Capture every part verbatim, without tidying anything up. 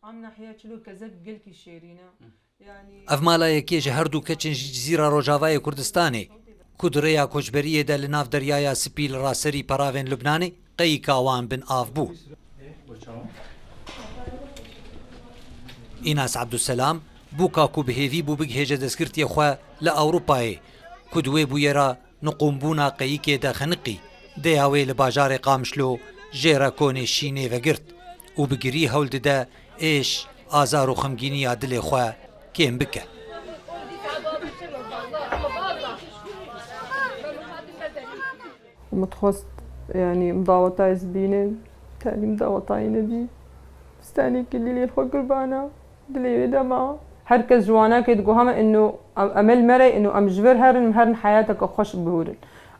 Em nahiya çilo kezeb gelkî şêrîn e. Yanî Ev mala yekê ji her du keçên ji Cizîra Rojavayê Kurdistanê ku di rêya koçberiyê de li nav Deryaya Spî li raserî peravên Lubnanê qeyîka wan bin av bû. Înas Abdulselam bûka ku bi hêvî bû bigihêje destgirtiyê xwe li Ewropayê ku di wê bûyera niqûmbûna qeyikê de xeniqî, deya wê li bajarê Qamişlo jê re konê şînê vegirt û bi girî hewl dide êş, azar û xemgîniya dilê xwe kêm bike. Min dixwest, yanî, min dawetayê ez bînin, tenî min dawetayê nebî. Pistanekî lîlê xwe qurbana, dilê wê dema. Her kes ji wanakê digot hema ino em, em ê li me re ino em ji vir herin, em herin heyateke xweş bihûrin.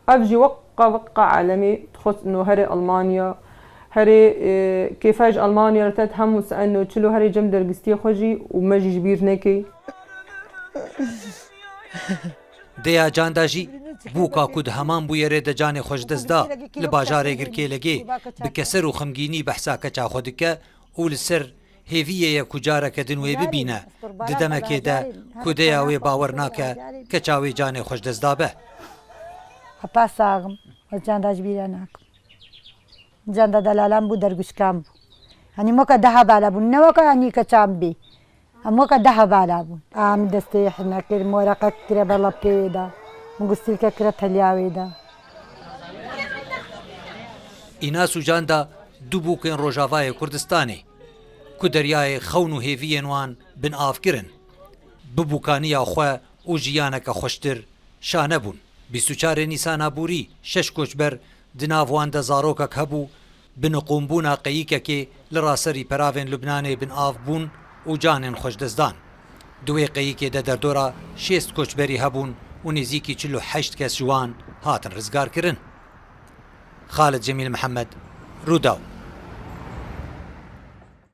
Ev jî weqa weqa alemê dixwest ino herê Almanya, herê, e, kêfa ji Almanya re tet hemû saet ino çilo herê cem dergistiyê xwe jî û me jî ji bîr nekê. Deya Canda jî bûka ku di heman bûyerê de canê xwe ji dest da li bajarê Girkêlegê bi keser û xemgînî behsa keça xwe dike û li ser hêviyê ye ku careke din wê bibîne, di demekê de ku deya wê bawer nake keça wê canê xwe ji dest dabe. Heta saxim, ez Canda ji bîra nakim. Canda delalan bû, dergûşkan bû. Hanî moka daha bala bûn, ne weka hanî keçan bî. Em weke deh hevala bûn. A min destê hine kir, min wereqek kire bela pê wê da. Min gustilke kire teliya wê da. Înas û Canda du bûkên Rojavayê Kurdistanê ku deryayê xewn û hêviyên wan bin av kirin, bi bûkaniya xwe û jiyaneke xweştir şane bûn. Bîst û çarê Nîsana borî şeş koçber, di nav wan de zarokek hebû, bi niqûmbûna qeyikekê li raserî peravên Lubnanê bin av bûn û canên xwe ji dest dan. Di wê qeyikê de derdora şêst koçberî hebûn û nêzîkî çil û heşt kes ji wan hatin rizgarkirin. Xalid Cemîl Mihemed, Rûdaw.